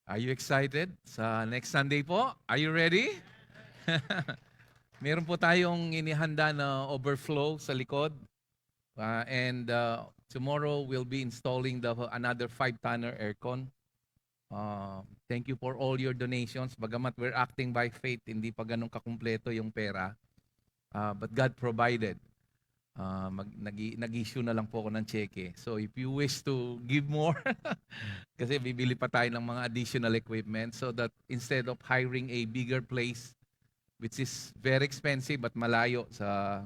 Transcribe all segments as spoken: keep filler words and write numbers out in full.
Are you excited sa next Sunday po? Are you ready? Meron po tayong inihanda na overflow sa likod. Uh, and uh, tomorrow we'll be installing the another five-tonner aircon. Uh, thank you for all your donations. Bagamat we're acting by faith, hindi pa ganun kakumpleto yung pera. Uh, but God provided. Uh, mag, nag, nag-issue na lang po ako ng cheque. So if you wish to give more, kasi bibili pa tayo ng mga additional equipment so that instead of hiring a bigger place, which is very expensive at malayo sa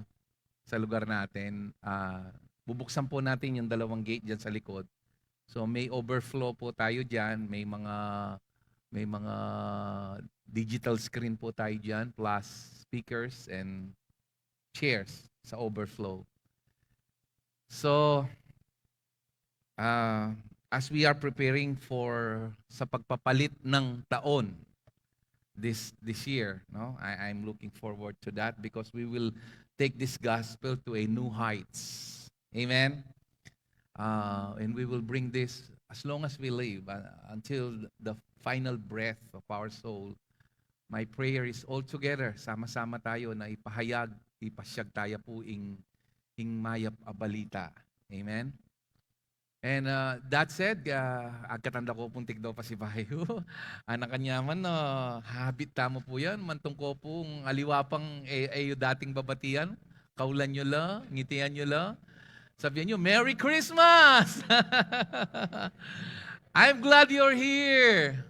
sa lugar natin, ah, bubuksan po natin yung dalawang gate diyan sa likod. So may overflow po tayo diyan, may mga may mga digital screen po tayo diyan, plus speakers and chairs sa overflow. So, ah, as we are preparing for sa pagpapalit ng taon this this year, no? I, I'm looking forward to that because we will take this gospel to a new heights. Amen. Uh, and we will bring this as long as we live, uh, until the final breath of our soul. My prayer is all together, sama-sama tayo na ipahayag, ipasyag tayo po ing, ing mayap a balita. Amen? And uh, that said, uh, agkatanda ko pong tikdo pa si Bayu. Anak kanyaman, uh, habit tamu po yan. Mantong ko pong aliwa pang e, e yu dating babatian. Kaulan nyo la, ngitian nyo la. Sabihan nyo, "Merry Christmas!" I'm glad you're here.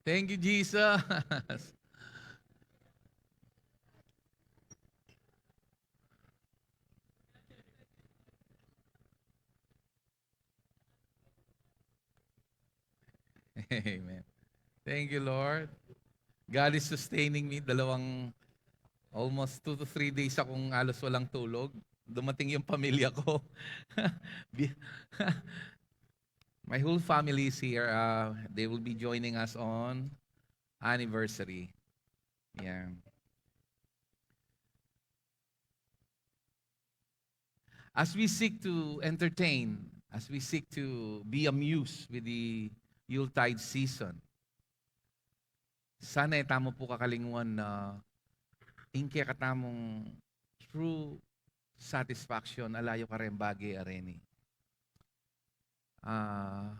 Thank you, Jesus. Amen. Thank you, Lord. God is sustaining me. Dalawang, almost two to three days akong alos walang tulog. Dumating yung pamilya ko. Bi- My whole family is here. Uh, they will be joining us on anniversary. Yeah. As we seek to entertain, as we seek to be amused with the Yuletide season, sana e tamu pu kakalingwan na ing kekatamung true satisfaction ala yu kareng bage a reni. Ah,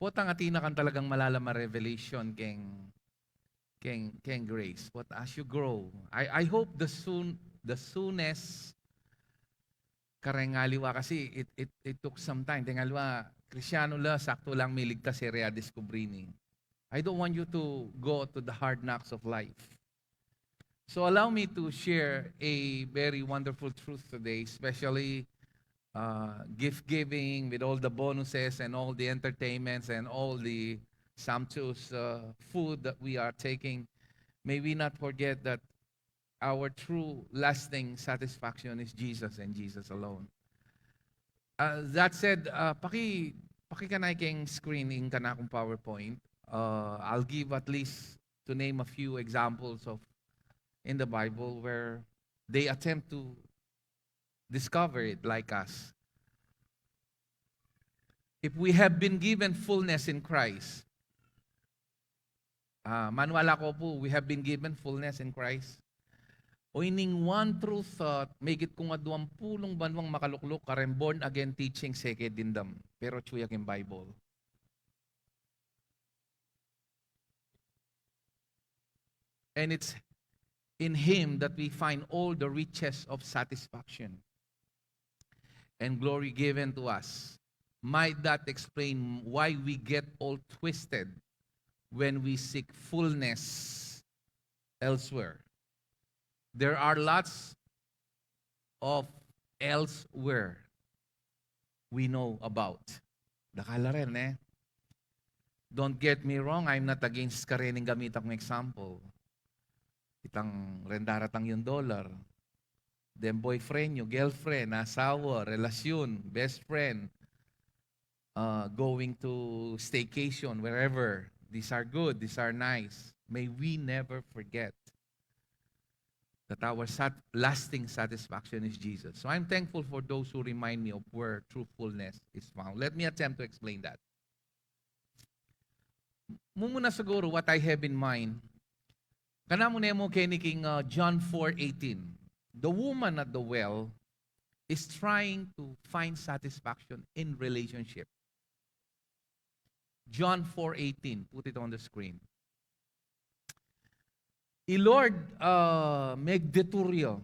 potang atin na kang talagang malalam a revelation keng, keng, keng grace. But as you grow, I, I hope the soon, the soonest kareng aliwa kasi it, it, it took some time. Deng aliwa, Kristiano la, sakto lang miligtas, e re ya diskubri ni. I don't want you to go to the hard knocks of life. So allow me to share a very wonderful truth today, especially uh, gift giving with all the bonuses and all the entertainments and all the sumptuous uh, food that we are taking. May we not forget that our true lasting satisfaction is Jesus and Jesus alone. Uh, that said, uh, paki, pakikanay keng screen ing kanakung PowerPoint. Uh, I'll give at least to name a few examples of in the Bible where they attempt to discover it like us. If we have been given fullness in Christ, ah, maniwala ko pu, we have been given fullness in Christ. O ining one true thought, migit kung aduang pulung banwang makalukluk kareng born again teaching seke dindam. Pero atyu ya king Bible. And it's in Him that we find all the riches of satisfaction and glory given to us. Might that explain why we get all twisted when we seek fullness elsewhere? There are lots of elsewhere we know about. Dakal la rin, e. Don't get me wrong, I'm not against karening gamit akung example. Itang reng daratang yung dollar. Then boyfriend nyo, girlfriend, asawa, relasyon, best friend, uh, going to staycation, wherever. These are good, these are nice. May we never forget that our sat- lasting satisfaction is Jesus. So I'm thankful for those who remind me of where truthfulness is found. Let me attempt to explain that. Mumuna siguro what I have in mind. Kanamu nemu keni king, uh, John four eighteen. The woman at the well is trying to find satisfaction in relationship. John four eighteen, put it on the screen. I Lord, uh, megdetour ya.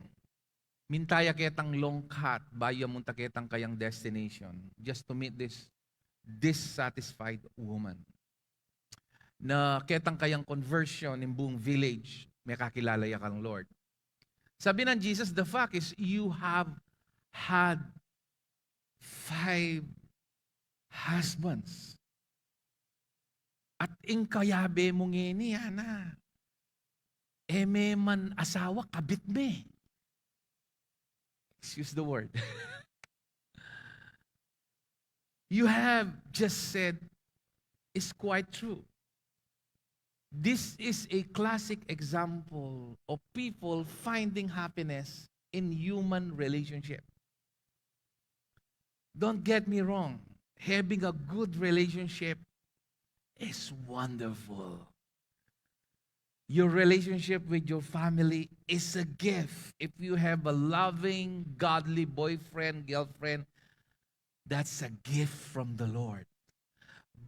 Minta ya ketang long cut, bayu ya munta ketang kayang destination, just to meet this dissatisfied woman. Na ketang kayang conversion, ing buong village, mekakilala ya kang Lord. Sabi nang Jesus, "The fact is, you have had five husbands. At ing kayabe mu ngeni, ana, e me man asawa, kabit me." Excuse the word. You have just said is quite true. This is a classic example of people finding happiness in human relationship. Don't get me wrong, having a good relationship is wonderful. Your relationship with your family is a gift. If you have a loving, godly boyfriend, girlfriend, that's a gift from the Lord.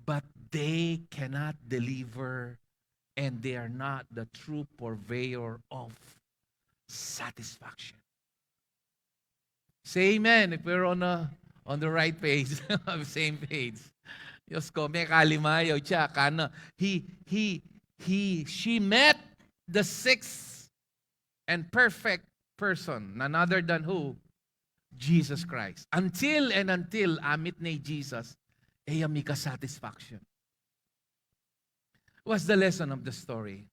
But they cannot deliver, and they are not the true purveyor of satisfaction. Say amen if we're on a, on the right page, on the same page. Diyos ko, mekalimayaw siya, kana. He, he, he, she met the sixth and perfect person, none other than who? Jesus Christ. Until and until amit ne Jesus, e ya mika satisfaction. What's the lesson of the story?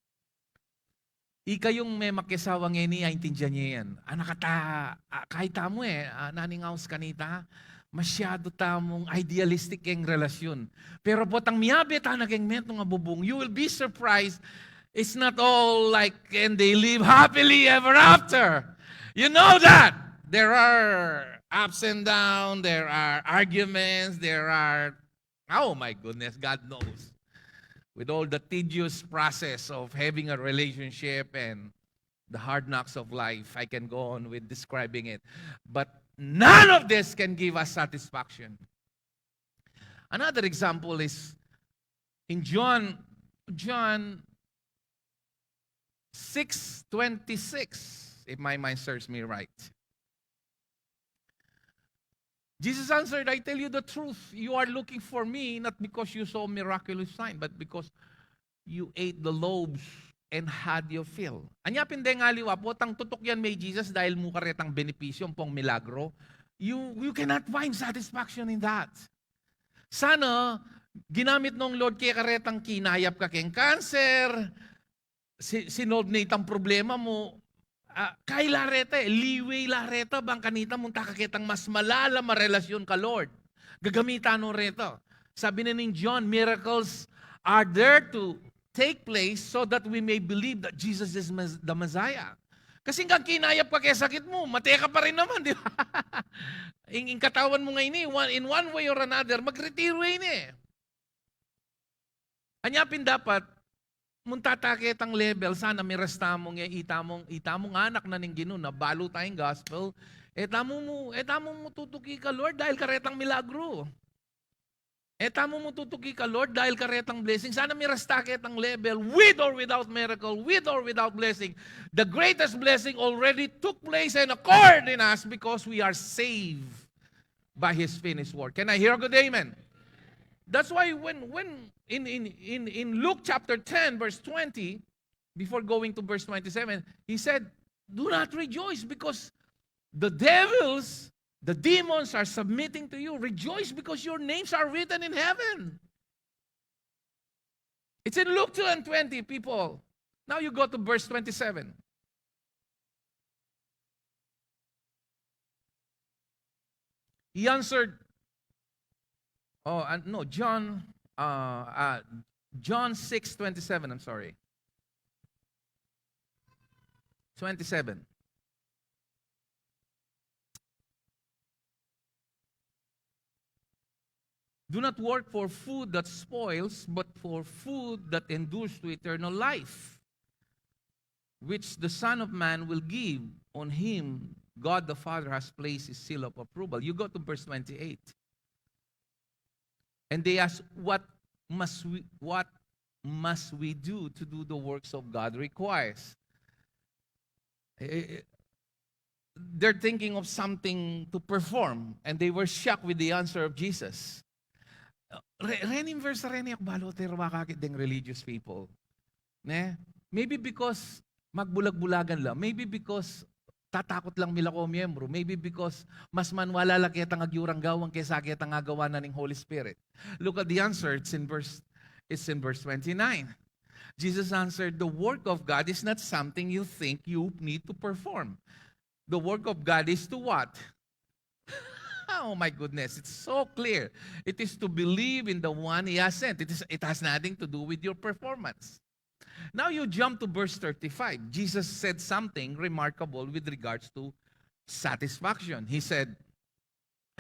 Ikayung me makiasawa ngeni, aintindian ye yan. Anak, kata, ah, kahit tamu e, ah, naningaus kanita, masyadu tamung idealistic keng relasyon. Pero potang miyabe tana keng metung a bubung, you will be surprised. It's not all like, and they live happily ever after. You know that. There are ups and downs, there are arguments, there are, oh my goodness, God knows. With all the tedious process of having a relationship and the hard knocks of life, I can go on with describing it. But none of this can give us satisfaction. Another example is in John, John six twenty-six, if my mind serves me right. Jesus answered, "I tell you the truth, you are looking for me not because you saw miraculous sign, but because you ate the loaves and had your fill." Anya pin deng aliwa, potang tutuk yan me i Jesus dahil mu karetang benepisyo, ampong milagro. You, you cannot find satisfaction in that. Sana, ginamit nong Lord keka retang kinayap ka keng cancer, si-, sinolve ne itang problema mu, ah, kaila reta e, leeway la reta, bang kanita munta ka ketang mas malalam a relasyon ka Lord. Gagamitan no reta. Sabi na ning John, miracles are there to take place so that we may believe that Jesus is Mes-, the Messiah. Kasi hanggang kinayap ka keng sakit mu, mate ka pa rin naman, di ba? Ing, ing katawan mu ngeni, one, in one way or another, magretiro ini e. Anya pin dapat, munta ta ketang level, sana miras tamung, e, itamung, itamung anak na ning Ginu, nabalu tayang gospel, e tamu mu, e tamu mu tutuki ka Lord dahil karetang milagro. E tamu mu tutuki ka Lord dahil karetang blessing. Sana miras ta ketang level, with or without miracle, with or without blessing. The greatest blessing already took place and occurred in us because we are saved by His finished work. Can I hear a good amen? That's why when, when in, in, in, in Luke chapter ten, verse twenty, before going to verse twenty-seven, he said, "Do not rejoice because the devils, the demons are submitting to you. Rejoice because your names are written in heaven." It's in Luke two and twenty, people. Now you go to verse twenty-seven. He answered, oh, uh, no, John, uh, uh, John six twenty-seven, I'm sorry. Twenty-seven. Do not work for food that spoils, but for food that endures to eternal life, which the Son of Man will give. On him God the Father has placed his seal of approval. You go to verse twenty-eight. And they ask, "What must we, what must we do to do the works of God requires?" Eh, eh, they're thinking of something to perform, and they were shocked with the answer of Jesus. Re-, rening verse reni, akbalo te, ruwa ka kit deng religious people. Ne? Maybe because magbulag-bulagan la. Maybe because tatakut lang mila ko miyembro. Maybe because mas manwala la ketang agyurang gawan kesa ketang agawan na ning Holy Spirit. Look at the answer. It's in verse, it's in verse twenty-nine. Jesus answered, "The work of God is not something you think you need to perform. The work of God is to what?" Oh my goodness, it's so clear. It is to believe in the one he has sent. It is, it has nothing to do with your performance. Now you jump to verse thirty-five. Jesus said something remarkable with regards to satisfaction. He said,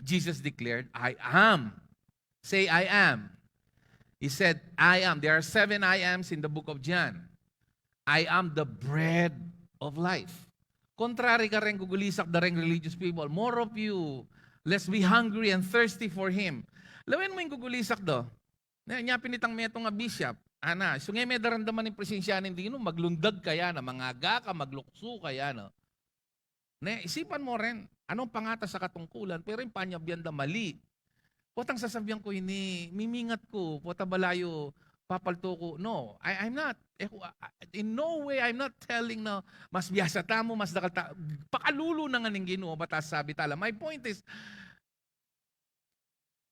Jesus declared, "I am." Say, "I am." He said, "I am." There are seven "I ams" in the book of John. "I am the bread of life." Contrary kareng gugulisak da reng religious people, "More of you, let's be hungry and thirsty for Him." Lawen mu ing gugulisak da. Ne, nya pin itang metung a bishop, ana, sungke me daramdaman ing presensya ning Ginu, maglundag ka ya na, mangaga ka, magluksu ka ya na. Ne, isipan mu rin, anong pangata sa katungkulan, pero ing panyabyan da mali. Potang sasabian ku ini, mimingat ku, pota balayu, papalto ku. No, I, I'm not. Eh, ku-, a-, a-, in no way, I'm not telling na mas biasa tamu, mas dakal ta-, pakalulu na ngan ning Ginu, basta sabi tala. My point is,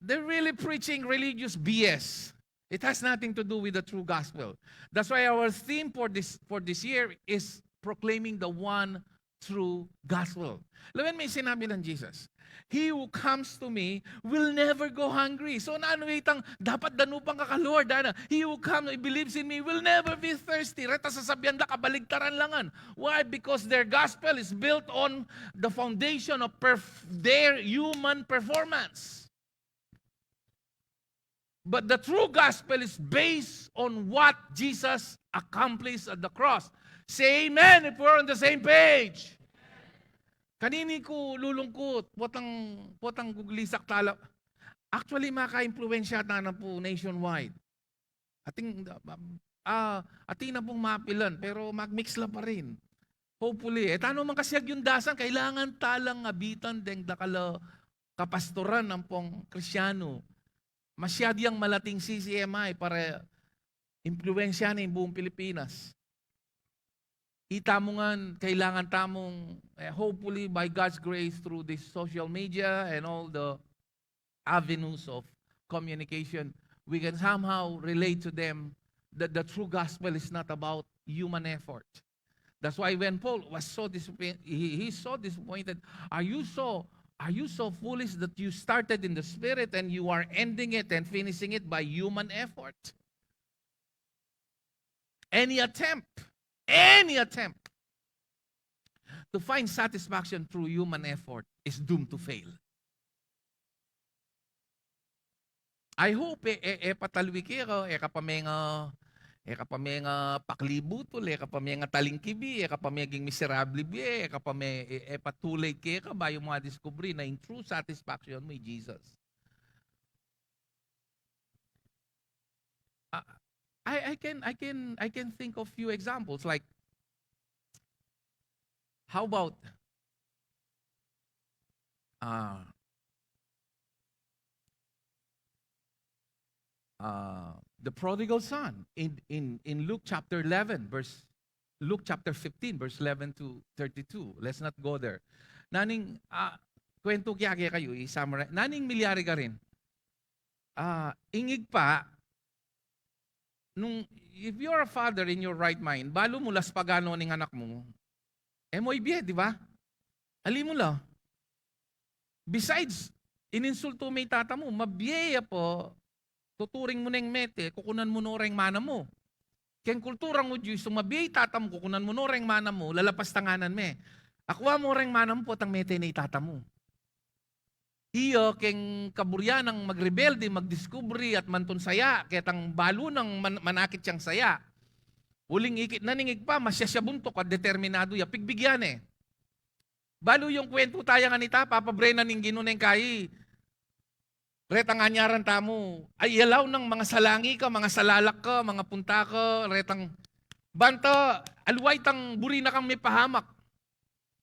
they're really preaching religious B S. It has nothing to do with the true gospel. That's why our theme for this, for this year is proclaiming the one true gospel. Lawen mu ing sinabi nang Jesus, "He who comes to me will never go hungry." So, nanu itang dapat danupan ka ka Lord, ana? "He who comes, who believes in me, will never be thirsty." Reta sasabian da, kabaligtaran la ngan. Why? Because their gospel is built on the foundation of perf-, their human performance. But the true gospel is based on what Jesus accomplished at the cross. Say amen if we're on the same page. Kanini ku lulungkut, potang, potang gugulisak tala. Actually, makaimpluwensya tana pu nationwide. Atin, ah, atin na pung mapilan, pero mag-mix la pa rin. Hopefully, e tano man kasi agyundasan, kailangan talang abitan deng dakal a kapastoran ampong Kristiano. Masyadu yang malating C C M I para impluwensya na ing buong Pilipinas. Itamu ngan, kailangan tamung, eh, hopefully by God's grace, through this social media and all the avenues of communication, we can somehow relate to them that the true gospel is not about human effort. That's why when Paul was so disappointed, he, he's so disappointed. Are you so, are you so foolish that you started in the Spirit and you are ending it and finishing it by human effort? Any attempt, any attempt to find satisfaction through human effort is doomed to fail. I hope e, e, e patalwi keka, e ka pa menga, e ka pa menga paklibutul, e ka pa menga talingkibi, e ka pa meging miserable bie, e ka pa me, e, e pa too late keka bayu mu a-discover na ing true satisfaction mu i Jesus. Uh, I, I can, I can, I can think of few examples. Like, how about, uh, uh, the prodigal son in, in, in Luke chapter eleven, verse, Luke chapter fifteen, verse eleven to thirty-two. Let's not go there. Naning, ah, kwento kaya kaya kayu, i-summarize. Naning milyari karin? Ah, ing ibpa, nung, if you're a father in your right mind, balu mu las pagano ning anak mu, e mu ibie, di ba? Ali mu la. Besides, ininsultu me i tata mu, mabie ya pu, tuturing mu neng mete, kukunan mu no reng mana mu. Keng kulturang Hudyu, istung mabie i tata mu, kukunan mu no reng mana mu, lalapas tanganan me. Akua mu reng mana mu, potang mete ne i tata mu. Iya keng kaburian nang magrebelde, magdiskubre, at mantun saya, ketang balu nang man-, manakit yang saya. Uling ikit na ning Ibpa, masya siya buntuk at determinadu ya, pigbigyan e. Balu yung kwentu taya nganita, Papa Brennan, ning Ginu neng kayi. Retang anyaran tamu, ay, iyalaw nang mangasalangi ka, mangasalalak ka, mangapunta ka, retang banta, aliwa itang buri na kang mipahamak.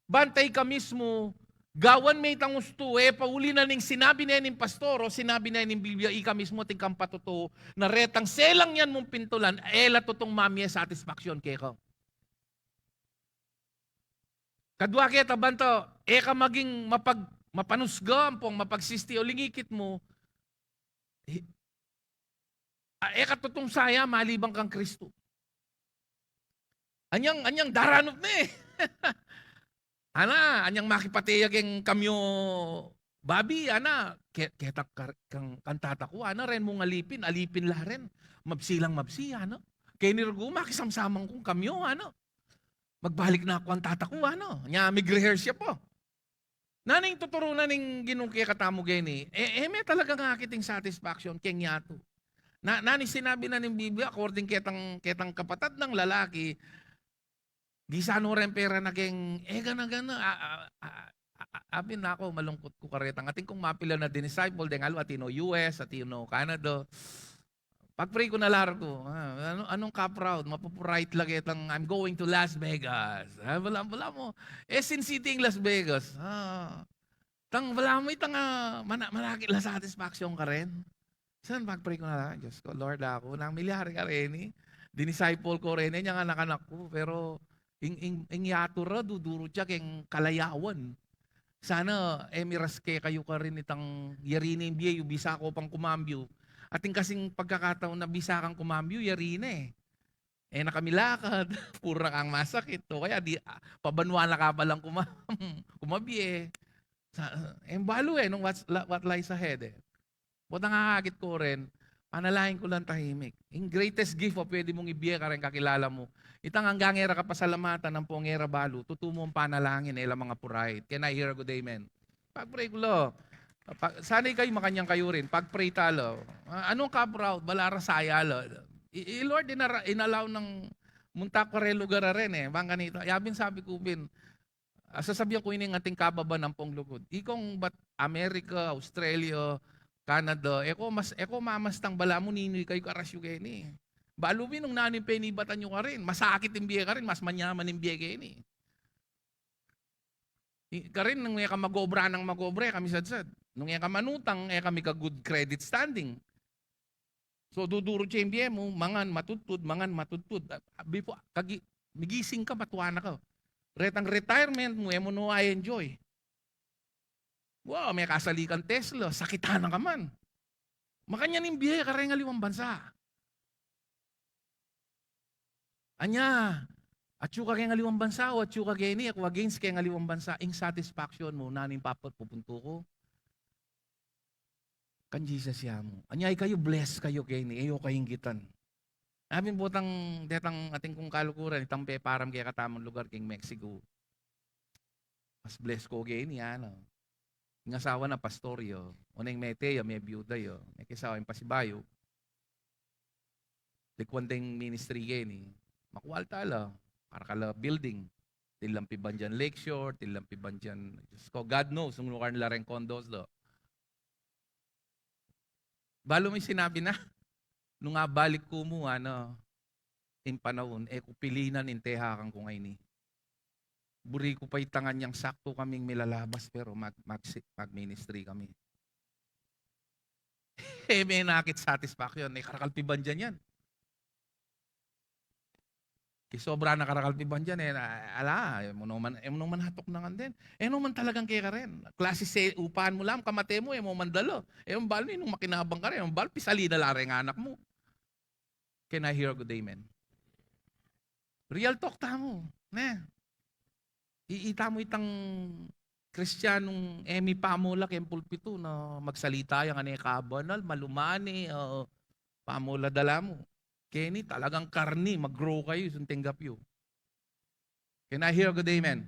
Banta ika mismu, gawan me itang ustu, e pauli na ning sinabi ne ning pastor o sinabi ne ning Biblia, ika mismu atin kang patutu, na retang selang yan mung pintulan, e la tutung mamie satisfaction keka. Kadua keta banta, e ka maging mapag-, mapanusga ampong mapagsisti uling ikit mu, hi-, a, e ka tutung saya maliban kang Kristu. Anyang, anyang daranup ne. Ana, anyang makipate ya keng kamyo babi, ana, ke-, keta ka-, kang, kang tata ku, ana, ren mung alipin, alipin la ren. Mabsi lang mabsi, ana. Keni rugu, makisamsamang kung kamyo, ana. Magbalik na ku ang tata ku, ano? Nya, mig-rehearse ya pa. Nanu ing tuturu na ning Ginu kekatamu keni? E, e me talagang akit ing satisfaction keng yatu. Na, nanu ing sinabi na ning Biblia, according ketang, ketang kapatad nang lalaki, gisa no reng pera na keng, e, gana, gana, a, a, a, a, a, apin na ku, malungkut ku karetang atin kung mapilan a dinisciple, deng alu, atin no U S, atin no Canada. Pag-pray ku na la rugyan, ah, anu, anong ka-proud? Mapu-pride la ketang, "I'm going to Las Vegas." Ah, balamu, balamu. E, sin city ing Las Vegas. Ah, tang balamu itang, ah, mana-, manakit la satisfaction karin. San pag-pray ku na la, Diyos ku, Lord, aku nang milyari kareni. Dinisciple ku reni, inyang anak-anak ku, pero ing, ing, ing yatu ra, dudurut ya keng kalayawan. Sana, e, miras kekayu karin itang yari ne ing bie yu, bisa ko pang kumambyo. Atin kasing pagkakataon na bisa kang kumambyo, yari ne. E na ka milakad, pura kang masakit. O kaya di, ah, pabanwa na ka palang kuma-, kumabie. Sa, e, balu e, nung what's, la-, what lies ahead e. Potang akakit ku rin, panalangin ku lang tahimik. Ing greatest gift a pwede mung ibie kareng kakilala mu, itang anggang e ra ka pasalamatan ampong e ra balu, tutu mung panalangin, e la manga pride. Can I hear a good amen? Pag-pray ku la. Pa-, sana ikayu makanyan kayu rin. Pag-pray ta la. Ah, anong ka-proud? Bala ra saya la. I, i Lord, inara-, inalaw nang munta ku kareng lugar a rin e. Bang kanita, yabin sabi ku bin, ah, sasabian ku ini ing atin kababan ampong lugud. Ikong bat America, Australia, Canada, e ko mas, e ko mamastang balamu ninu ikayu karasyu keni. Balu mi nung nanu ing penibatan yu karin, masakit ing bie karin, mas manyaman ing bie keni. I, karin, nung e ka mag-obra nang mag-obra, e ka misadsad. Nung e ka manutang, e ka mika-good credit standing. So, dudurut ya ing bie mu, mangan matudtud, mangan matudtud. Ah, before, kagi-, migising ka, matua na ka. Retang retirement mu, e mu no a-enjoy. Wow, mekasali kang Tesla, sakitan na ka man. Makanyan ing bie kareng aliwang bansa. Anya, atyu ka keng aliwang bansa, o atyu ka keni, aku against keng aliwang bansa, ing satisfaction mu, nanu ing papa-, pupuntu ku? Kang Jesus ya mu. Anya ikayu, bless kayu keni, e yu kainggitan. Amin potang, detang atin kung kalukuran, itang peparam kekatamung lugar keng Mexico. Mas bless ko keni, ano. Ing asawa na pastor ya, oneng mete ya, mebyuda ya, mekiasawa ing pasibayu. Likwan deng ministry keni, makualta la, karakal a building. Atin lang pibandian lakeshore, atin lang pibandian, Diyos ko, God knows, nung lugar nila reng condos do. Balu mi sinabi na, nung abalik ku mu, ano, ing panaun, e ku pilinan ing tehakan ku ngeni. Buri ku pa itang anyang saktu kaming milalabas, pero mag-, mag-, mag-ministry kami. E me nakit satisfaction, e karakal pibandian yan. Kisobra na karakal pibandian, e, na, ala, e mu no man, e mu no man hatuk na ngan din. E no man talagang kekaren. Klasi se, upahan mu lang, kamate mu, e mu man dala. E mu bal, nung makinabang karin, e mu bal, pisali na la reng anak mu. Can I hear a good amen? Real talk tamu, ne? I-, ita mu itang Kristiyanung e mipamula keng pulpitu na magsalita yang ane kabanal, malumani, o Pamula dala mu. Keni talagang karni, mag-grow kayu, isu ing tinggap yu. Can I hear a good amen?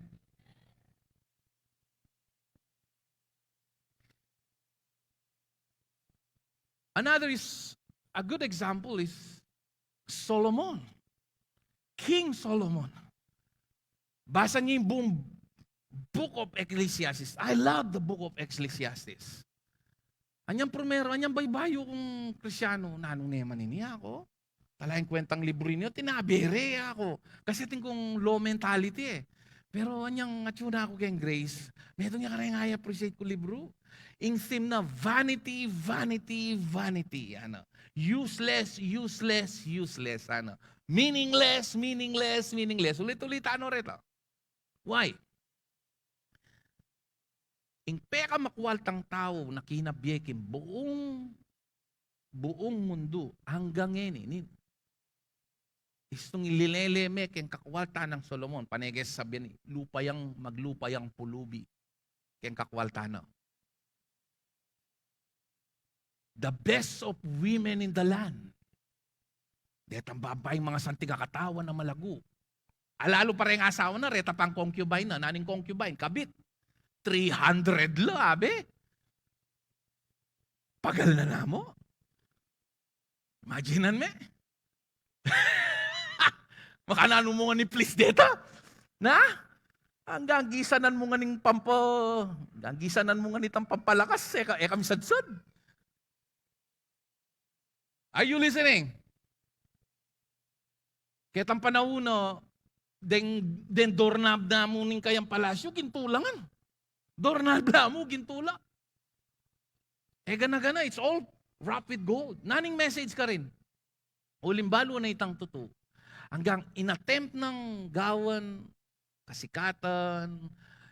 Another is, a good example is Solomon. King Solomon. Basa niyu ing buung Book of Ecclesiastes. I love the Book of Ecclesiastes. Anyang primero, anyang baybayu kung Kristiano, nanu ne man ini, aku? Talagang kwentang libru ini, tinabe re aku. Kasi atin kung low mentality e. Pero anyang atyu na ku keng Grace, metung ya kareng i-appreciate kung libru. Ing theme na, vanity, vanity, vanity. Ano? Useless, useless, useless. Ano? Meaningless, meaningless, meaningless. Ulit-ulit tano reta. Why? Ing pekamakwaltang tau na kinabie king buung, buung mundu anggang ngeni, istung ililele me keng kakwaltan nang Solomon, pane ke sabyan, lupa yang, maglupa yang pulubi keng kakwaltan na. The best of women in the land. Detang babaing mangasanting a katawan a malagu. Alalu pa reng asawa na, reta pang concubine na, nanu ing concubine, kabit. Three hundred la, abe. Pagal na namu. Imaginan me. Makananu mu ngan i-please deta? Na? Anggang gisanan mu ngan ing pampa, anggang gisanan mu ngan itang pampalakas, e ka, e ka misadsad. Are you listening? Ketang panaun na, deng, deng doorknob namu ning kayang palasyu, gintu la ngan. Doorknob namu, gintu la. E gana-gana, it's all wrapped with gold. Nanu ing message karin? Uling balu na itang tutu. Anggang in-attempt nang gawan kasikatan,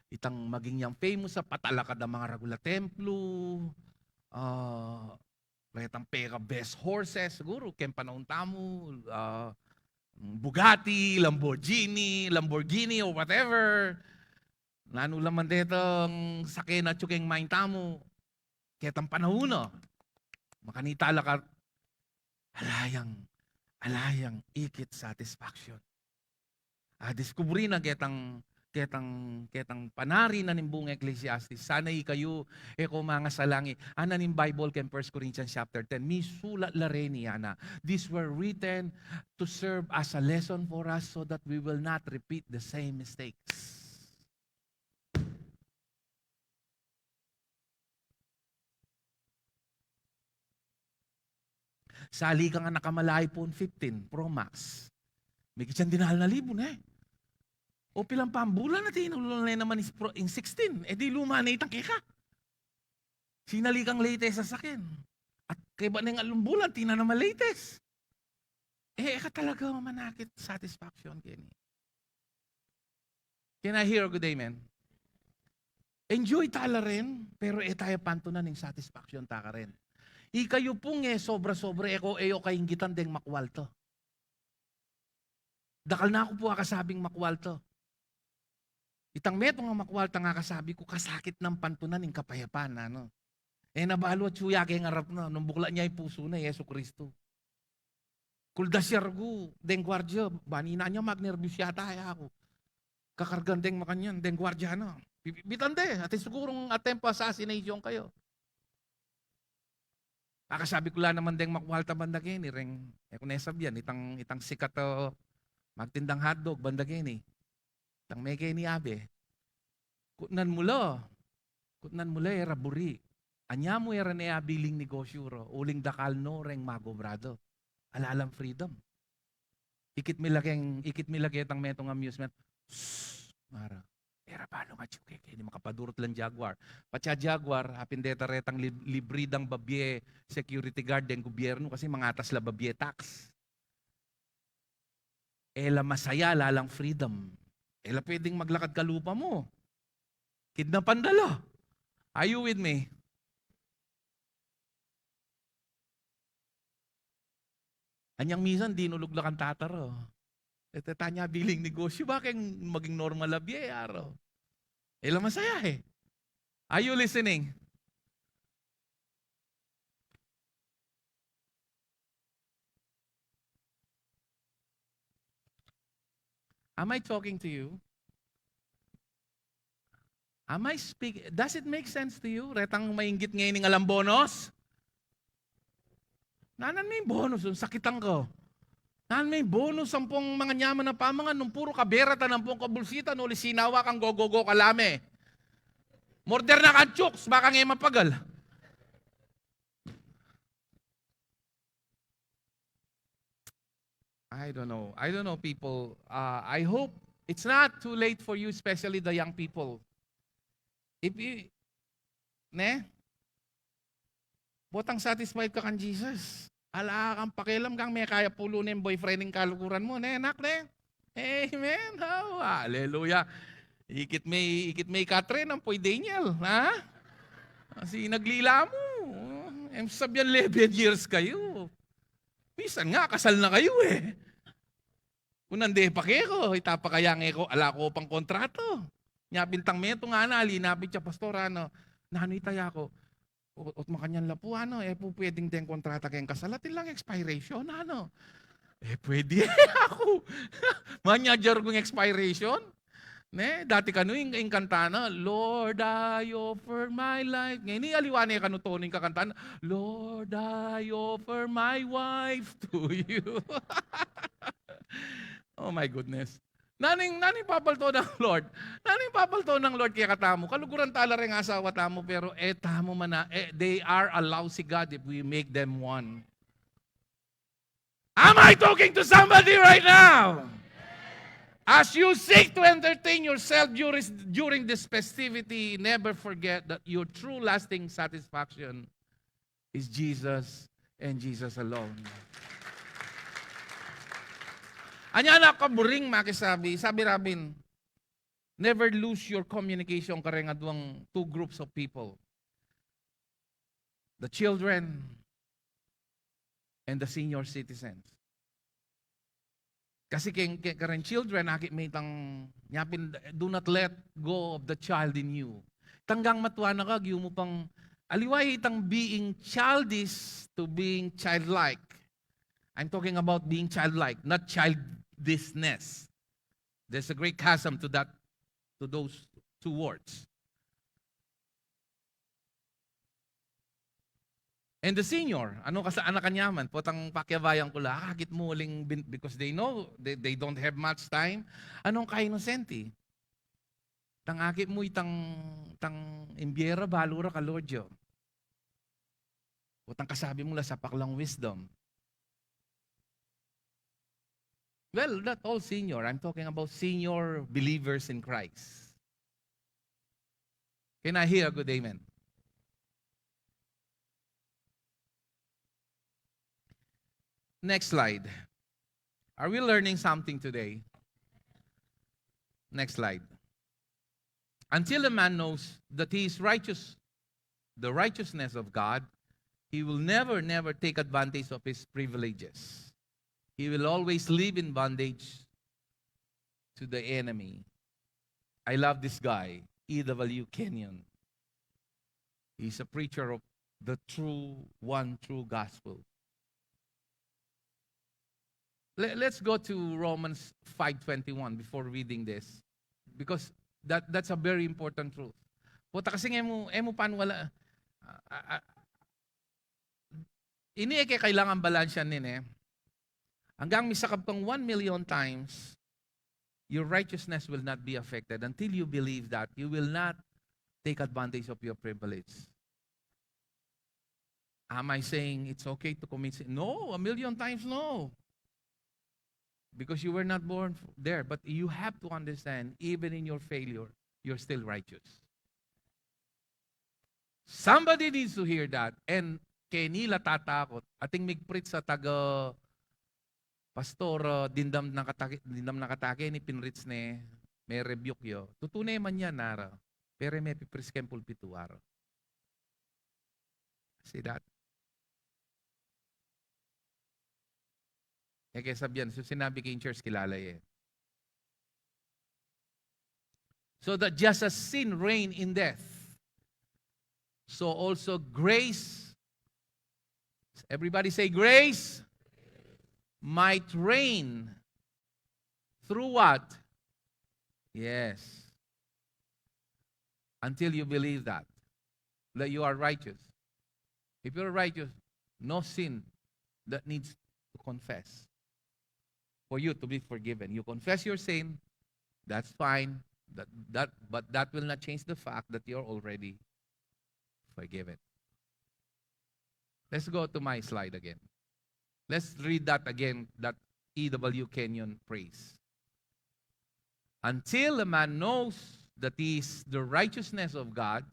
itang maging yang famous a patalakad a mangaragul a templo, ah, retang peka best horses, siguru, keng panaun tamu, ah, Bugatti, Lamborghini, Lamborghini, or whatever. Nanu la man detang saken a atyu keng mind tamu, ketang panaun na, makanita la ka, ala yang, ala yang ikit satisfaction. Ah, diskubri na ketang, ketang, ketang panari na ning buung Ecclesiastes. Sana ikayu, e ko mangasalangi. Ana ning Bible keng First Corinthians chapter ten. Misulat la reni, ana. These were written to serve as a lesson for us so that we will not repeat the same mistakes. Sali kang anak a mala iPhone fifteen Pro Max. Migit yang dinal na libu ne. O pilang pambulan na tinulul ne naman ing Pro, ing sixteen. E di luma ne itang keka. Sinali kang latest a saken. At kaybat neng atlung bulan, tina naman latest. E, e ka talaga manakit satisfaction keni. Can I hear a good amen? Enjoy ta la rin, pero e ta ya pantunan ing satisfaction ta karin. Ikayu pung e sobra-sobra, e ko, e yo kainggitan deng makwalta. Dakal na ku pu akasabing makwalta. Itang metung a makwalta, ngakasabi ku, kasakit nang pantunan ing kapayapan, nanu. E na balu atyu ya keng arap na, nung buklat ne ing pusu na, i Jesucristo. Kuldas ya rugu deng guardia, bani na ne magnerbyus yata ya aku. Kakargan deng makanyan, deng guardia na. Bi-, bitan de, atin sigurung attempt a assassination kayu. Akasabi ku la naman deng makwalta banda keni, reng, e ku ne sabyan, itang, itang sikat a magtindang hotdog banda keni. Itang mekeni, abe, kutnan mu la, kutnan mu la e ra buri. Anya mu e ra ne abiling negosyu ro, uling dakal no reng magobrado. Ala lang freedom. Ikit mi la keng, ikit mi la ketang metung amusement. Shh, mara. E ra balu atyu keni, makapadurut lang Jaguar. Patsa Jaguar, apin deta retang lib-, libridang babie security guard deng gubyernu kasi mangatas la babie tax. E la masaya, ala lang freedom. E la pwedeng maglakad kalupa mu. Kidnapan da la. Are you with me? Anyang misan dinulug la kang tata ro. E, teta, nya abiling negosyu, bakeng maging normal a bie, aro. E la masaya e. Are you listening? Am I talking to you? Am I speak-, does it make sense to you? Retang mainggit ngeni ning alang bonus? Nanan me ing bonus, nung sakitan ka. Nanan me ing bonus, ampong manganyaman a pamangan, nung puru kaberat a, ampong kabulsitan, uli sinawa kang gogogo ka la me. Moderna kang chooks, baka nge mapagal. I don't know. I don't know, people. Uh, I hope it's not too late for you, especially the young people. If you, ne? Potang satisfied ka kang Jesus. Ala kang pakialam kang mekaya pulu ne ing boyfriend ning kaluguran mu, ne, anak, ne? Amen. Oh, hallelujah. Ikit me, ikit me i Catherine, ampo i Daniel, ha? Kasi naglila mu. Em, sabian, eleven years kayu. Minsan nga, kasal na kayu, e. Kunang de pa ke ko, ita pa kaya nge ko, ala ko pang kontrata. Nya bintang metung, ana, ali na bitya, pastor, ano, nanu ita ya ko? O, ot makanyan la pu, ano, e pu pwedeng deng kontrata keng kasal, atin lang expiration, ano? E pwede aku. Manager kung expiration. Ne, dati kanu ing, ing kanta na, "Lord, I offer my life." Ngeni, aliwa ne kanu tone ing kakantan, "Lord, I offer my wife to you." Oh my goodness. Naning, naning papalto ng Lord? Naning papalto ng Lord kaya katamu? Kaluguran tala reng asawa tamu, pero e tamu mana, e, they are a lousy God if we make them one. Am I talking to somebody right now? As you seek to entertain yourself during, during this festivity, never forget that your true lasting satisfaction is Jesus and Jesus alone. Anya na kaburing makisabi, sabi rabin, never lose your communication kareng aduang two groups of people. The children and the senior citizens. Kasi keng, keng, kareng children, akit me itang, nya pin, do not let go of the child in you. Tanggang matua na ka, giu mu pang, aliwa itang being childish to being childlike. I'm talking about being childlike, not childishness. There's a great chasm to that, to those two words. And the senior, ano ka sa anak kanyaman, potang pakiabayan ku la, akakit mu uling bin-, because they know, they, they don't have much time. Anong ka-inosente? Tang akit mu itang, tang imbiera, balu ra kalodyo. Potang kasabi mu la sapak lang wisdom. Well, not all senior. I'm talking about senior believers in Christ. Can I hear a good amen? Next slide. Are we learning something today? Next slide. Until a man knows that he is righteous, the righteousness of God, he will never, never take advantage of his privileges. He will always live in bondage to the enemy. I love this guy, E W Kenyon. He's a preacher of the true, one true gospel. Le-, let's go to Romans five twenty-one before reading this, because that, that's a very important truth. Pota kasi e mu, e mu paniwala, ah, ah, ah, ini e ke kailangan balansyan nin e. Anggang misakab kang one million times, your righteousness will not be affected until you believe that you will not take advantage of your privilege. Am I saying it's okay to commit sin? No, a million times no. Because you were not born f-, there. But you have to understand, even in your failure, you're still righteous. Somebody needs to hear that. And keni la tatakot. Ating mig-preach sa taga, "Pastor, ah, dimdam na kata ke, dimdam na kata ke ni pinreach ne, me-rebuke yu." Tutu ne man yan, nara. Pero me pi-preach keng pulpitu, ara. See that? E ke sabian, so sinabi ke ing church, kilala ye. So that just as sin reigned in death, so also grace, everybody say grace, might reign through what? Yes. Until you believe that, that you are righteous. If you're righteous, no sin that needs to confess for you to be forgiven. You confess your sin, that's fine. That, that, but that will not change the fact that you're already forgiven. Let's go to my slide again. Let's read that again, that E W Kenyon phrase. "Until a man knows that he is the righteousness of God,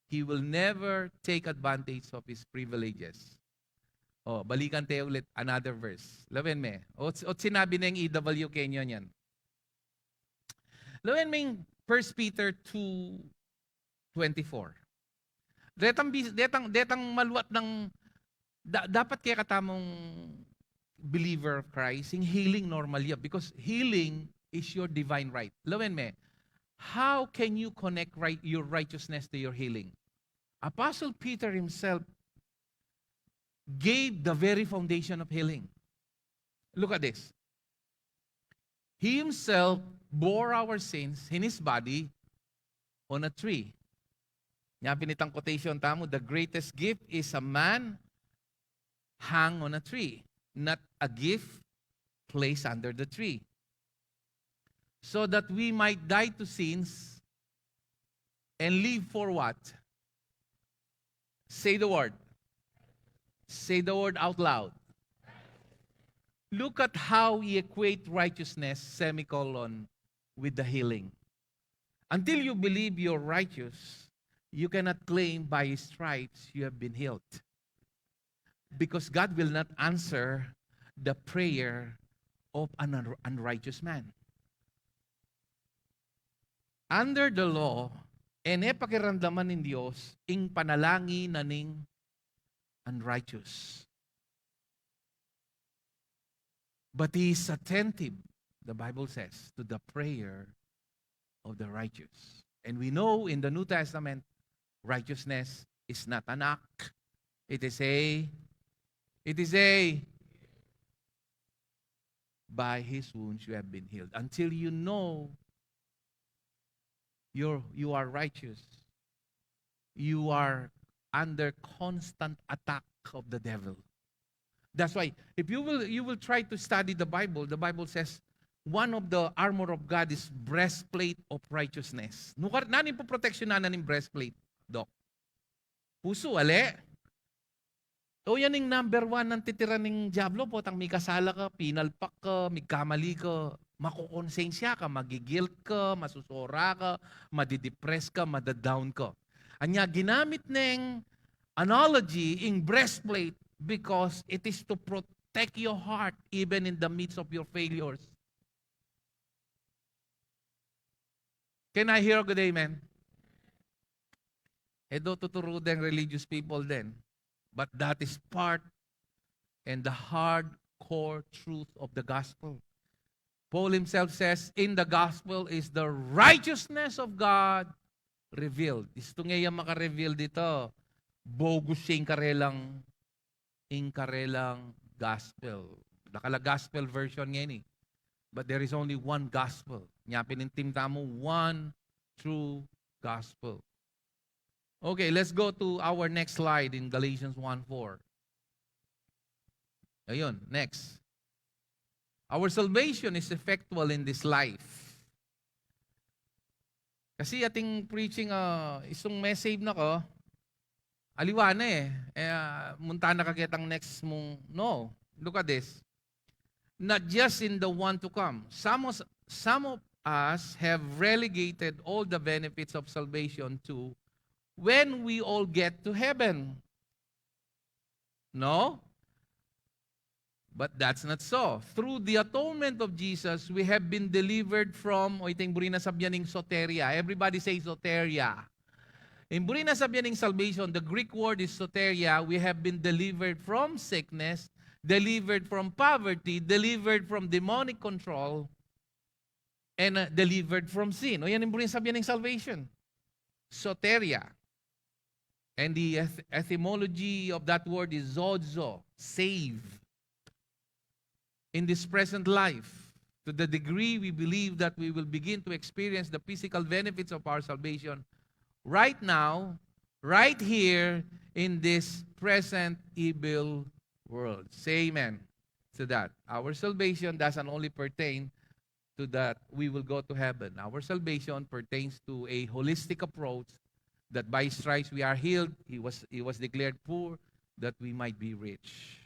he will never take advantage of his privileges." Oh, balikan tayo ulit, another verse. Lawen me. O, o sinabi na yung E W Kenyon yan. Lawen me yung First Peter two twenty-four. Detang, bis- detang, detang maluat ng, da- dapat kaya katamung believer of Christ, yung healing normal yan. Because healing is your divine right. Lawen me, how can you connect right, your righteousness to your healing? Apostle Peter himself gave the very foundation of healing. Look at this. He himself bore our sins in his body on a tree. Nya pin itang quotation tamu, "The greatest gift is a man hang on a tree, not a gift placed under the tree." So that we might die to sins and live for what? Say the word. Say the word out loud. Look at how he equate righteousness, semicolon, with the healing. Until you believe you're righteous, you cannot claim by his stripes you have been healed. Because God will not answer the prayer of an unrighteous man. Under the law, e ne pakiramdaman ning Dios ing panalangin na ning unrighteous. But he is attentive, the Bible says, to the prayer of the righteous. And we know in the New Testament, righteousness is not an act. It is a, it is a, "By his wounds you have been healed." Until you know you're, you are righteous, you are under constant attack of the devil. That's why, if you will, you will try to study the Bible, the Bible says, one of the armor of God is breastplate of righteousness. Nukar, nanu ing poproteksyonan na ning breastplate, Doc? Pusu, ale? O, yan ing number one nang titiran ning Diablo, potang mikasala ka, pinalpak ka, migkamali ka, makokonsensya ka, magigilt ka, masusora ka, madidepress ka, madadown ka. Anya, ginamit neng analogy ing breastplate because it is to protect your heart even in the midst of your failures. Can I hear a good amen? E do tuturu deng religious people den. But that is part and the hardcore truth of the gospel. Paul himself says, "In the gospel is the righteousness of God revealed." Istung e ya maka-reveal dita, bogus ya ing karelang, ing karelang gospel. Dakal a gospel version ngeni. But there is only one gospel. Nya pin ing theme tamu, one true gospel. Okay, let's go to our next slide in Galatians one four. Ayun, next. Our salvation is effectual in this life. Kasi ating preaching, ah, isung me-save na ka, aliwa na e. E, ah, munta na ka ketang next mung, no. Look at this. Not just in the one to come. Some of, some of us have relegated all the benefits of salvation to when we all get to heaven. No? But that's not so. Through the atonement of Jesus, we have been delivered from, o ita ing buri nang sabyan ning soteria. Everybody say soteria. Ing buri nang sabyan ning salvation, the Greek word is soteria. We have been delivered from sickness, delivered from poverty, delivered from demonic control, and, uh, delivered from sin. O yan ing buri nang sabyan ning salvation. Soteria. And the eth-, etymology of that word is sozo, save. In this present life, to the degree we believe that we will begin to experience the physical benefits of our salvation right now, right here in this present evil world. Say amen to that. Our salvation doesn't only pertain to that we will go to heaven. Our salvation pertains to a holistic approach that by his stripes we are healed. He was, he was declared poor that we might be rich.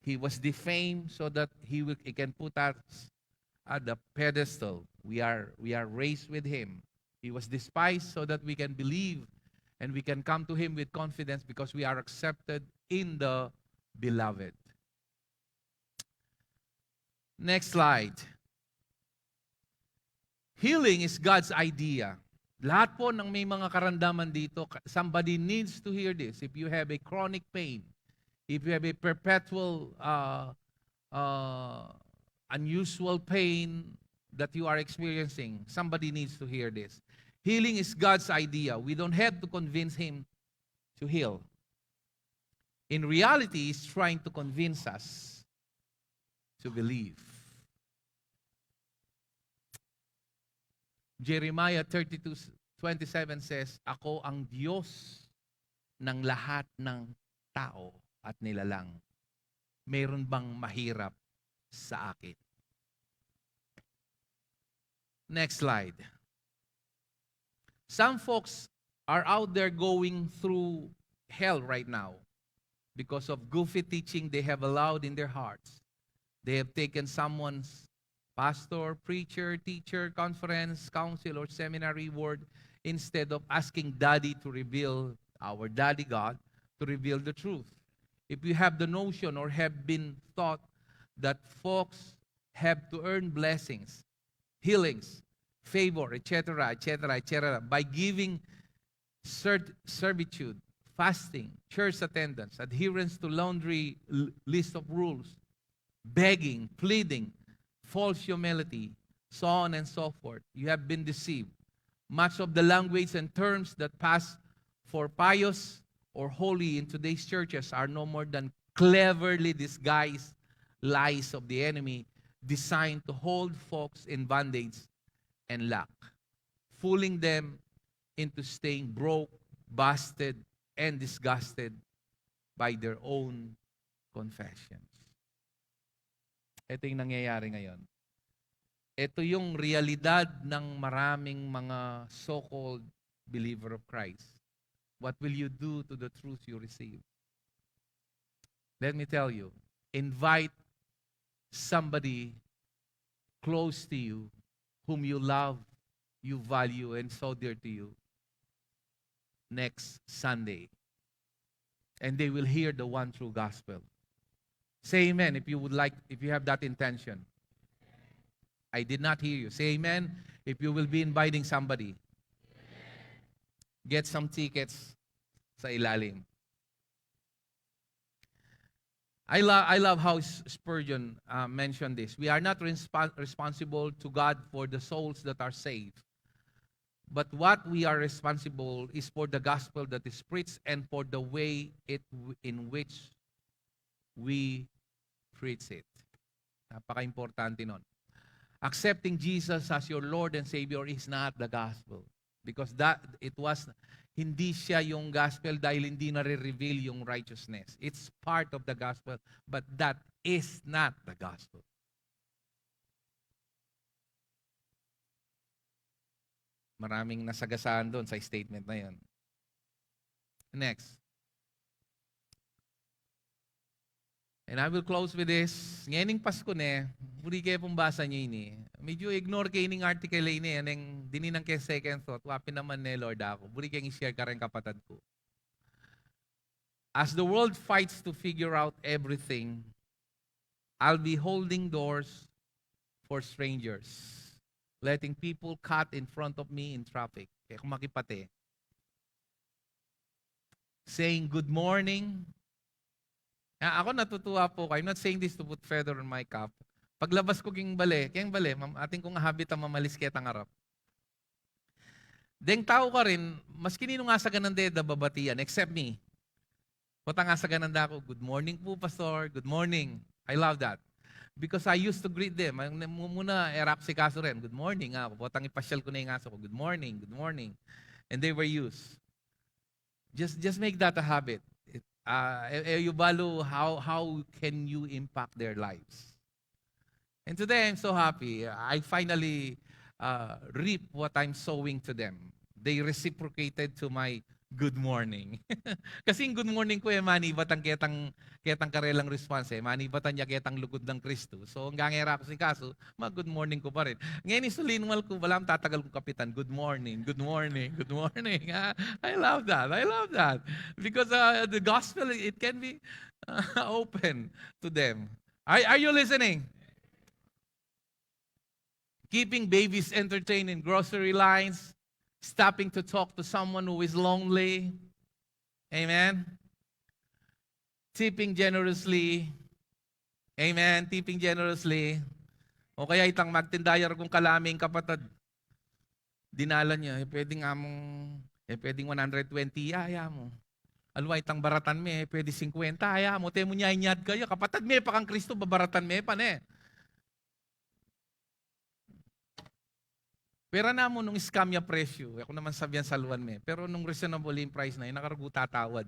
He was defamed so that he, will, he can put us at the pedestal. We are, we are raised with him. He was despised so that we can believe and we can come to him with confidence because we are accepted in the beloved. Next slide. Healing is God's idea. Lahat po ng may mga karamdaman dito, ka- somebody needs to hear this. If you have a chronic pain, if you have a perpetual, uh, uh, unusual pain that you are experiencing, somebody needs to hear this. Healing is God's idea. We don't have to convince him to heal. In reality, he's trying to convince us to believe. Jeremiah thirty-two twenty-seven says, "Ako ang Diyos ng lahat ng tao at nilalang. Meron bang mahirap sa akin?" Next slide. Some folks are out there going through hell right now because of goofy teaching they have allowed in their hearts. They have taken someone's pastor, preacher, teacher, conference, council, or seminary word instead of asking Daddy to reveal, our Daddy God, to reveal the truth. If you have the notion or have been taught that folks have to earn blessings, healings, favor, et cetera, et cetera, et cetera, by giving ser- servitude, fasting, church attendance, adherence to laundry l- list of rules, begging, pleading, false humility, so on and so forth. You have been deceived. Much of the language and terms that pass for pious or holy in today's churches are no more than cleverly disguised lies of the enemy designed to hold folks in bondage and lack, fooling them into staying broke, busted, and disgusted by their own confessions. Ito yung nangyayari ngayon. Ito yung realidad ng maraming mga so-called believer of Christ. What will you do to the truth you receive? Let me tell you, invite somebody close to you, whom you love, you value, and so dear to you, next Sunday. And they will hear the one true gospel. Say amen if you would like, if you have that intention. I did not hear you. Say amen if you will be inviting somebody. Get some tickets sa ilalim. I, lo- I love how S- Spurgeon uh, mentioned this. We are not respon- responsible to God for the souls that are saved. But what we are responsible is for the gospel that is preached and for the way it w- in which we preach it. Napaka-importante nun. Accepting Jesus as your Lord and Savior is not the gospel. Because that, it was, hindi siya yung gospel dahil hindi nare-reveal yung righteousness. It's part of the gospel, but that is not the gospel. Maraming nasagasaan doon sa statement na yun. Next. And I will close with this. Ngening Pasko ne, buri ke pung basa nyo ini. Medyo ignore ke ining article ini, aneng dinan ke second thought, wa pin naman ne Lord aku. Buri keng i-share kareng kapatad ku. As the world fights to figure out everything, I'll be holding doors for strangers, letting people cut in front of me in traffic. Kaya kung makipate, saying good morning. Ah, ako natutuwa po. I'm not saying this to put feather on my cap. Paglabas ko king bale, keng bale, mam- atin kung habit ang mamalis ketang harap. Deng tau karin, maski ninu ngasaganan de da babatian, except me. Potang ngasaganan da ku, "Good morning po, Pastor. Good morning." I love that. Because I used to greet them. Ang mu-, muna, e ra ku asikasu rin, "Good morning," aku. Potang ipasyal ku ne ing asu ku, "Good morning, good morning." And they were used. Just, just make that a habit. It, uh, e, e yu balu how, how can you impact their lives? And today, I'm so happy. I finally, uh, reap what I'm sowing to them. They reciprocated to my good morning. Kasi ing good morning ku, e manibat ing ketang, ketang karelang response, e. Manibatan ya ketang lugud nang Kristu. So, anggang e ra ku asikasu, mag-good morning ku pa rin. Ngeni, su linwal ku, balamu tatagal kung kapitan, "Good morning, good morning, good morning." Ah, I love that. I love that. Because, uh, the gospel, it can be, uh, open to them. Are, are you listening? Keeping babies entertained in grocery lines, stopping to talk to someone who is lonely. Amen. Tipping generously. Amen. Tipping generously. O kaya itang magtinda ya rugyan kung kalaming kapatad. Dinalan ya, e pwedeng among, e pwedeng one hundred twenty, aya mu. Aliwa itang baratan me, e pwede singkwenta, aya mu. Te mu nya inyad kaya, kapatad, mie pa kang Kristu, babaratan me pa ne. Pera na mu nung scam ya presyu, e ku naman sabian saluan me. Pero nung reasonable ing price na, e na karugu tatawad.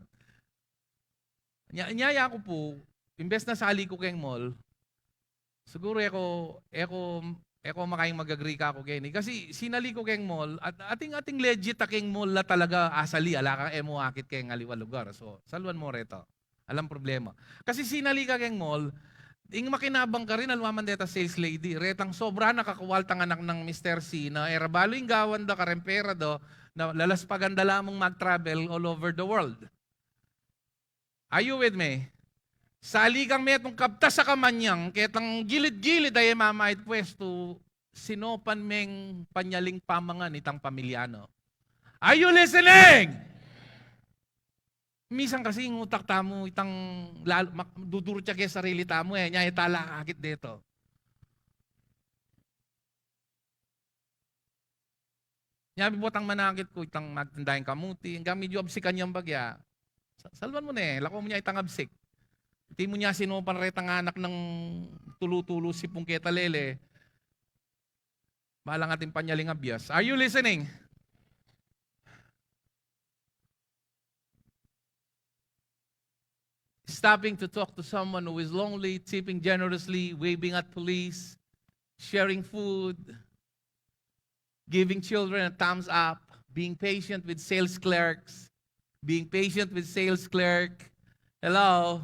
Nya, nya, ya ku pu, imbes na sali ku keng mall, siguru e ku, e ku, e ku makaing mag-agree kaku keni. Kasi sinali ku keng mall, at ating, ating legit a keng mall la talaga asali, ala kang e mu akit keng aliwang lugar. So, saluan mu reta. Alang problema. Kasi sinali ka keng mall, ing makinabang karin, aliwa man deta sales lady, retang sobra na kakwaltang anak nang Mister C na e ra balu ing gawan da kareng pera da, na lalaspagan da la mung mag-travel all over the world. Are you with me? Sali kang metung kabtas a kamanyang, ketang gilid-gilid a e mamayad pwestu, sinopan meng panyaling pamangan itang pamilya na. Are you listening? Misan kasi ing utak tamu, itang lal-, mak-, dudurut ya keng sarili tamu, e, nya e ta la akit deta. Nya, bibotang manakit ku, itang magtinda ing kamuti, anggang medyu absikan yang bagya. Sa-, saluan mu ne, lako mu nya itang absik. Iti mu nya sinopan retang anak nang tulu-tulu sipung keta lele. Balang atin panyaling abias. Are you listening? Stopping to talk to someone who is lonely, tipping generously, waving at police, sharing food, giving children a thumbs up, being patient with sales clerks, being patient with sales clerk. Hello?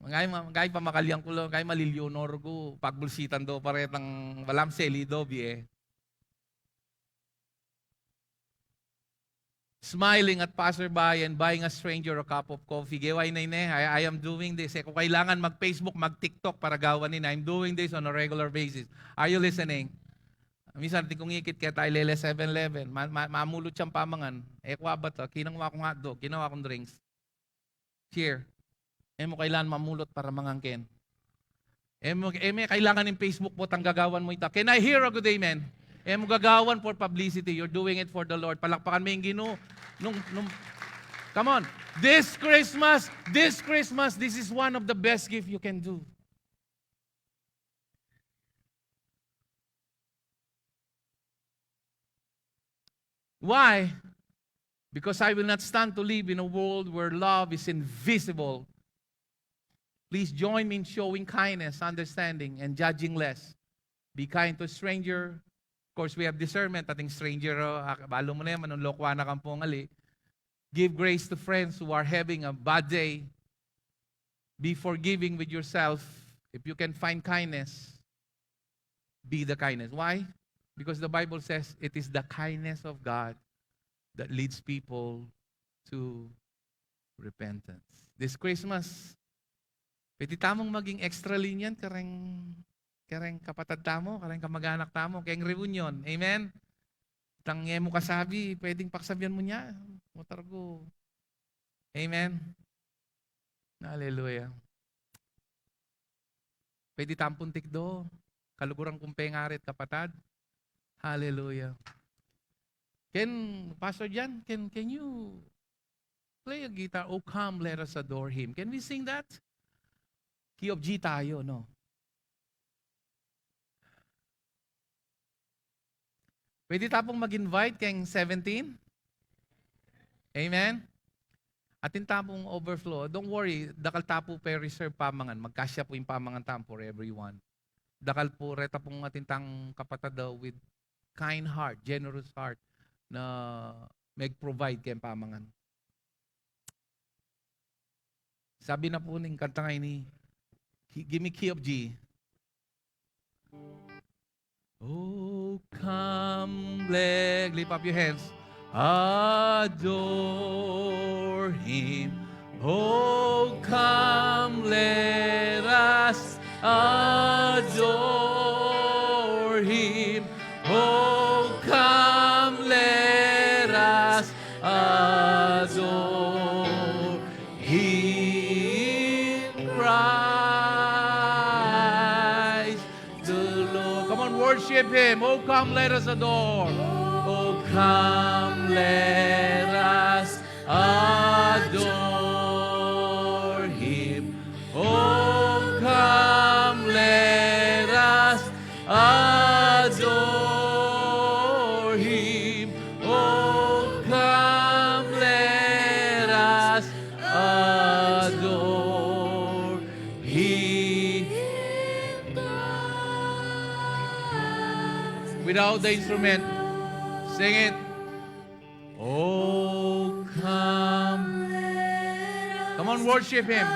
Mangay ma-, mangay pa makaliang kulo, mangay malilyo no rugu, pagbulsitan do pa retang, balam seli do, bie. Smiling at passerby and buying a stranger a cup of coffee. Gawan ne, ne, I, I am doing this. E ku kailangan mag-Facebook, mag-TikTok para gawan ini. I'm doing this on a regular basis. Are you listening? Misan atin kung ikit keta lele seven eleven, ma-, ma-, mamulut yang pamangan. E ku abat, ah, kinang wa kung hotdog, kinang wa kung drinks. Here. E mu kailangan mamulut para mangan ken. E mu, e mu kailangan ing Facebook potang gagawan mu ita. Can I hear a good amen? E mu gagawan for publicity. You're doing it for the Lord. Palakpakan me ing Ginu. Nung, nung, come on. This Christmas, this Christmas, this is one of the best gift you can do. Why? Because I will not stand to live in a world where love is invisible. Please join me in showing kindness, understanding, and judging less. Be kind to a stranger. Of course, we have discernment. Ating stranger, o, ah, balu mu ne, manunlokwa na kang pungali. Give grace to friends who are having a bad day. Be forgiving with yourself. If you can find kindness, be the kindness. Why? Because the Bible says it is the kindness of God that leads people to repentance. This Christmas, pwede tamung maging extra lenient kareng, kareng kapatad tamu, kareng kamag-anak tamu, keng reunion. Amen? Itang e mu kasabi, pwedeng pakasabian mu nya. Motor ku. Amen? Hallelujah. Pwede tampun tikdo. Kaluguran kung pengarit, kapatad. Hallelujah. Can, Pastor Jan, can, can you play a guitar? "Oh, come, let us adore Him." Can we sing that? Key of G tayo, no? Pwede ta pung mag-invite keng seventeen? Amen? Atin ta pung overflow. Don't worry, dakal ta pu pe reserve pamangan. Magkasya pu ing pamangan tamu for everyone. Dakal pu reta pung atin tang kapatad, uh, with kind heart, generous heart na mag-provide keng pamangan. Sabi na pu ning kantang ini, key, give me key of G. Oh, come, let, lift up your hands. Adore him. Oh, come, let us adore him. Oh, come, let us adore him, Christ the Lord. Come on, worship him. Oh, come, let us adore. Oh, come, let us adore him. Oh, come, let us adore him. Oh, come, let us adore him. Without the instrument, sing it. Oh, come. Come on, worship him.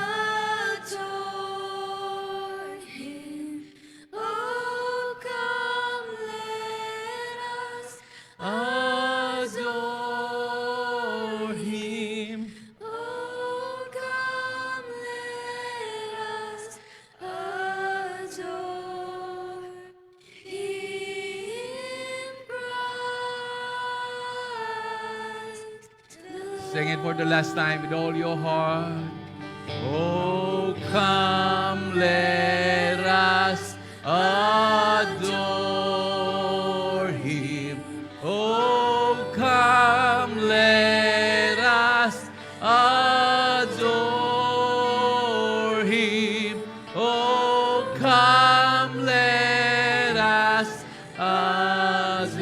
Oh, come, let us adore him. Oh, come, let us adore him, Christ. Sing it for the last time with all your heart. Oh, come, let us adore him. Oh, come, let us adore him. Oh, come, let us adore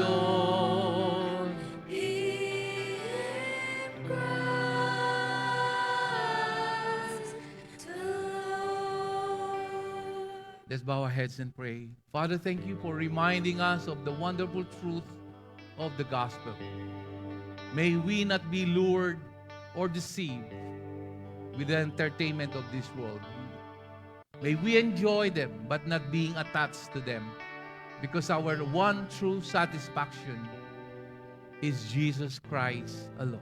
him, Christ the Lord. Let's bow our heads and pray. Father, thank you for reminding us of the wonderful truth of the gospel. May we not be lured or deceived with the entertainment of this world. May we enjoy them, but not being attached to them, because our one true satisfaction is Jesus Christ alone.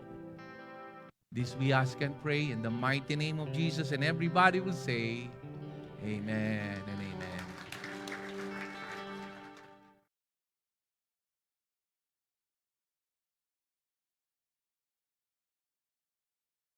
This we ask and pray in the mighty name of Jesus, and everybody will say, Amen.